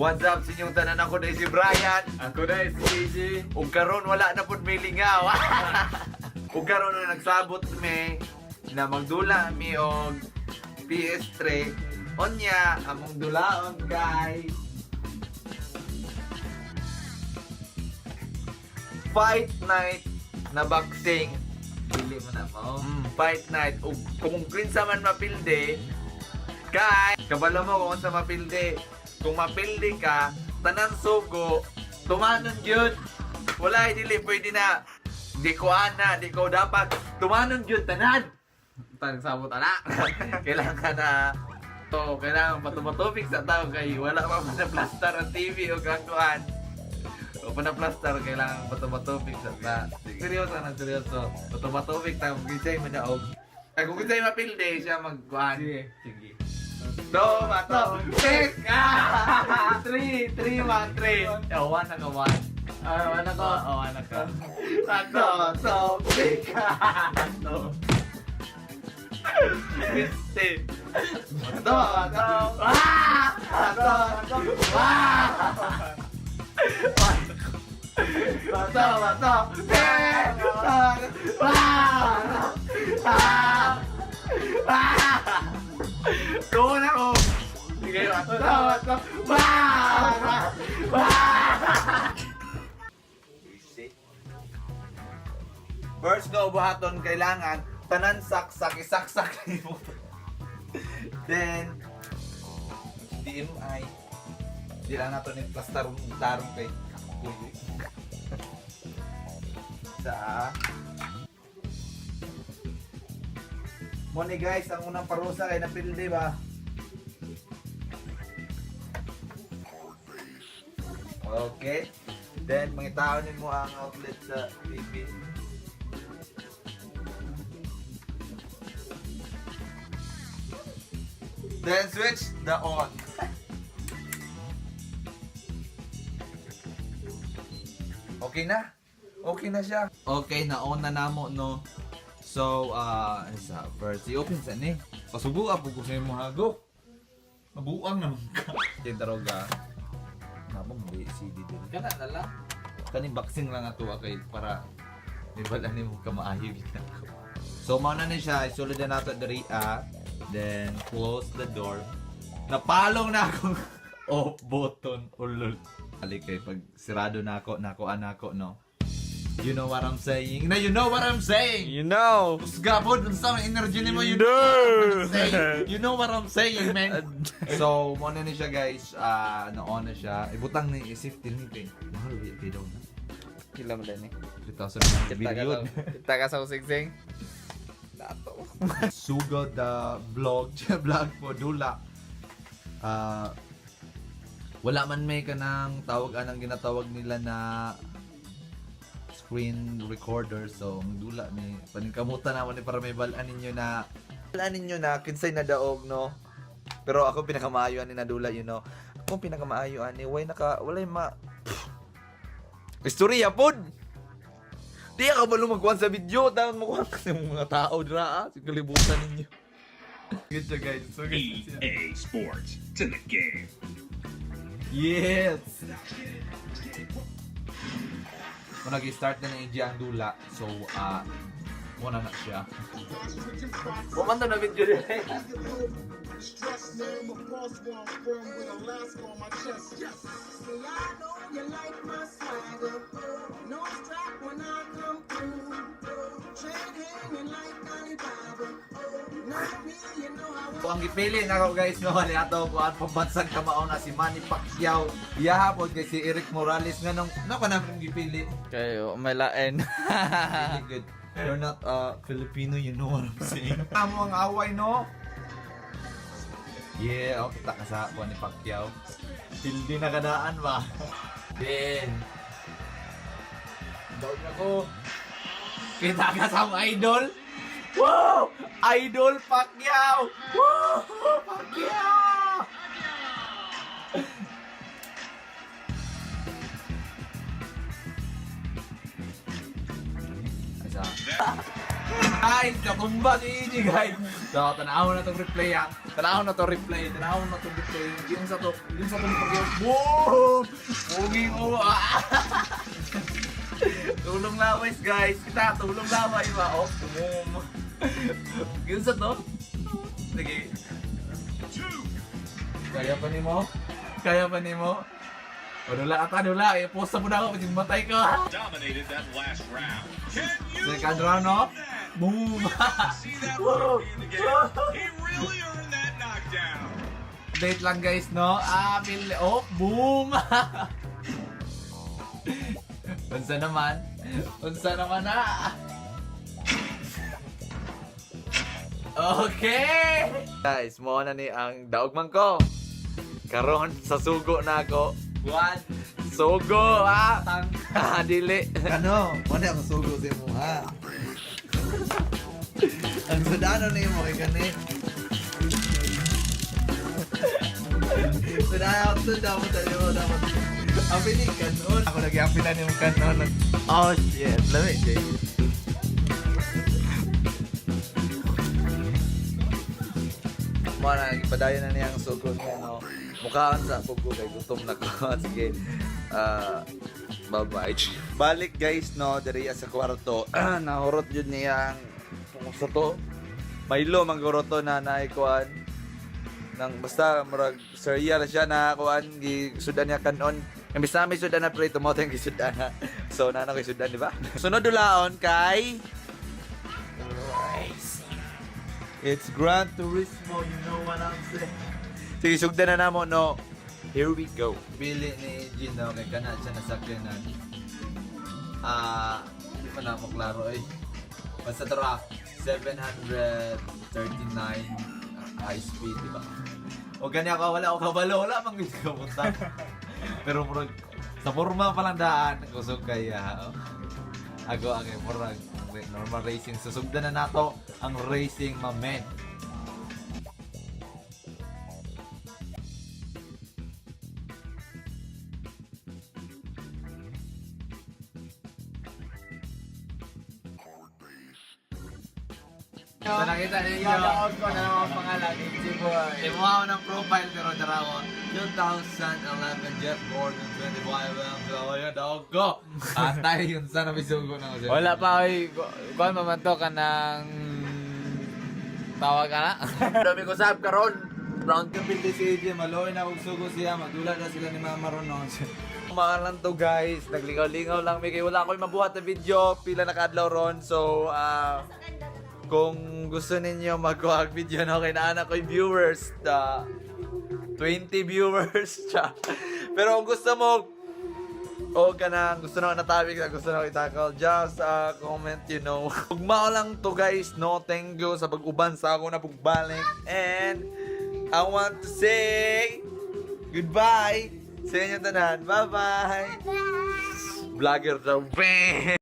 What's up sa inyong tanan? Ako na si Brian. Ako na si KJ. Ug karon wala na pud may lingaw. Ug karon na nagsabot mi na magdula mi og PS3. Onya, among dulaon kay Fight Night na boxing. Dili mo na mo. Fight Night. Ug kung kinsa man mapildi, kay kabalo mo kung unsa mapildi. Kung mapildi ka, tanan sugo, tumanon gyud. Wala, dili pwede na. Di ko ana, di ko dapat. Tumanon gyud tanan. Tagsabot ana. Kailangan na to, kailangan patumatubig sa tao kay wala pa man na plaster ang TV o gagawin. O pa na plaster, kailangan patumatubig sa ta. Seryoso na, seryoso. Patumatubig ta, kung kisay madaog. Ay, kung kisay mapildi, siya magkuhan. Sige. Sige. Tomato, pick! Ah! 3, 3, 1, 3. Oh, 1 na ka, 1. Ay, ano ko? Oh, 1 na ka. Tomato, pick! No. Fifty. Tomato, ah! Tomato, ah! Tomato, eh! Tomato, ah! Ah! Ah! Doon ako! Sige, tomato, ah! Ah! First go buhaton kailangan tanan saksak isaksak nimo. Then HDMI di lang nato ni plaster tarong kay kapoy. Sa Mo ni guys, ang unang parusa kay napildi ba? Okay. Then mangitaon nimo ang outlet sa TV. Then switch the on. Okay na. Okay na siya. Okay na on na namo no. So sa first i-open sa ni. Pasubo po ko sa imong hago. Mabuang naman ka. Tintaroga. Nabo mo CD din. Kana na lang. Kani boxing lang ato kay para ibala nimo ka maayo gid ako. So mao na ni siya, isulod na nato diri ah. Then close the door. Napalong na akong off button ulol. Ali kay pag sirado na ako, nakuha na ako no. You know what I'm saying? Na you know what I'm saying. You know. Husga po, dun sa energy nimo, you know what I'm saying. You know what I'm saying, man. So, mo na ni siya guys, ah, na-on na siya. Ibutang ni i-safety ni kay. Mahal ba kay daw na? Kila mo din eh. 3,000 billion. Kita ka sa usigsing. Dato. Sugod the vlog, vlog po dula. Ah, wala man may kanang tawag anang ginatawag nila na screen recorder, so ang dula ni paningkamutan naman ni para may balaan ninyo na kinsay na daog no, pero ako pinakamaayo ani na dula. Ako pinakamaayo ani way naka walay ma istorya pod. Di ka ba lumagkuhan sa video? Dapat makuha kasi yung mga tao dira ah. Sa kalibutan ninyo. Good siya guys. So good siya. EA Sports. It's in the game. Yes! Kung nag-start na ng ang dula, so, muna na siya. Bumanta na video din. Stress man, my boss where I'm from with Alaska on my chest. Yes. See, I know you like my swagger. No strap when I come through. Chain hanging like Alibaba. Know me, you know how I So, ang gipili na ako guys, no, ni ato kuan pambansang kamao na si Manny Pacquiao. Iyahapon kay si Eric Morales nga nung nako na gipili. Kayo, may lain. Really good. You're not Filipino, you know what I'm saying. Amo ang away, no? Yeah, okay, kita ka sa kuan ni Pacquiao. Pildi na kadaan ba? Then, Dog ako. Kita ka sa akong idol. Wow! Idol Pacquiao! Wow! Pacquiao! Isa. Guys, katumba si EG, guys. So, tanaw na itong replay, ha. Tanaw na to replay, tanaw na to replay. Yung sa to pag boom! Buging oh. Ah! Tulong laway guys. Kita tulong laway ba? Oh, boom. Yung sa to. Sige. Kaya pa nimo? Kaya pa nimo? Wala ka nula, i-post mo na ako kasi matay ka. Dominated that last round. Can you Second round, no? believe that? Boom! See that one in the game. He really earned that knockdown. Update lang guys, no? Ah, pili. Oh, boom! Unsa naman? Unsa naman na? Okay! Guys, mo na ni ang daugman ko. Karon sa sugo na ako. One. Sugo ah! Ah, dili. Ano? Wala akong sugo sa imo ha. Ang sudano na imo kay kani. Sudano dapat sa imo dapat. Ang pinig kanon. Ako lagi ang pila ni mong kanon. Oh shit, lami jay. Mo na gipadayon na niya ang sugo niya no. Mukhaan sa pugo kay gutom na ko. Sige. Ah, bye-bye. Balik guys no diri sa kwarto. Nahurot jud niya ang sa to. Milo mangguro to na naikuan nang basta murag cereal siya na kuan gi sudan niya kanon. Imbis na may sudan na pre tumoto yung gisudan na. So nana kay sudan di ba? Sunod dulaon kay It's Gran Turismo, you know what I'm saying. Sige, sugdan na namo no. Here we go. Pili ni Gino kay kana siya nasakyanan. Ah, di pa na mo klaro eh. Basta tara, 739 high speed, di ba? O gani ako, wala ako kabalo, wala mang gid kapunta. Pero murag sa forma pa lang daan, kusog kaya. Oh. Ako ang murag normal racing. Susugdan na nato ang racing, my man. So nakita ninyo, Yadaog ko na ang pangalan, AJ Boy. Imuha ko ng profile pero dara ko 2011 Jeff Gordon 25 M. Yun, dog ko. Atay yun sana may sugo na ako. Wala pa oy, kuan pa man to kanang tawag ka na. Dami ko sab karon. Round Kapildi si AJ, maloy na kung sugo siya, madula na sila ni Mama ron no. Mga lang to guys, nagligaw-lingaw lang may kay wala ko'y mabuhat na video, pila na kaadlaw ron. So, kung gusto ninyo magkuha og video no kay naa na ko'y viewers, da 20 viewers siya. Pero kung gusto mo o ka na, gusto na natabi ka, gusto na itakal, just comment. Ugmao lang to guys, no? Thank you sa pag-uban sa ako na pagbalik. And I want to say goodbye sa inyo tanan. Bye-bye! Vlogger daw.